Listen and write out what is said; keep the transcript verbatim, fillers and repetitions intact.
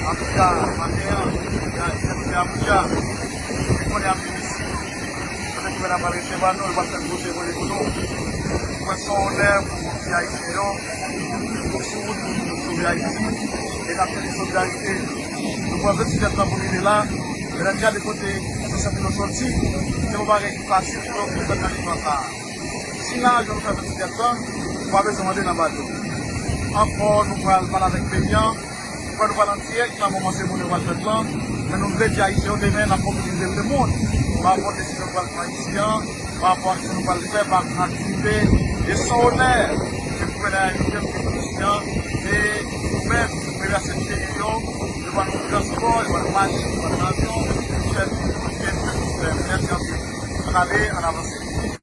Antouka, maten an, nou te Abuja, nou konnen ap vin isi. Kote gouvènè a pral resevwa nou, li pral fè gwo seremoni pou nou. Mwen se yon onè pou ti Ayisyen yo, pou sou wout pou nou sove Ayiti, e n ap fè solidarite. Nou pran vennsèt tan pou rive la, men lè n gade kote Joseph Lino soti, se yon bagay ki fasil pou yo vin fè kalifa sa a. Si nan avyon nou fè vennsèt tan, nou pa bezwen mande nan bato. Ankò, nou pral pale avèk peyi an, nou pral, nou pral an dirèk nan moman seremoni yo pral fèt lan, men nou vle di Ayisyen yo demen n ap mobilize lemonn pa rapò desizyon nou pral pran isi an, pa rapò aksyon nou pral fè, pa aktivite, e se yon onè ke gouvènè a envite nou vin isi an, e nou menm, nou vle remerciye yo, yo ban nou transpò, yo ban nou machin, yo ban nou avyon, chèf, mèsi anpil. Ann ale, ann avanse.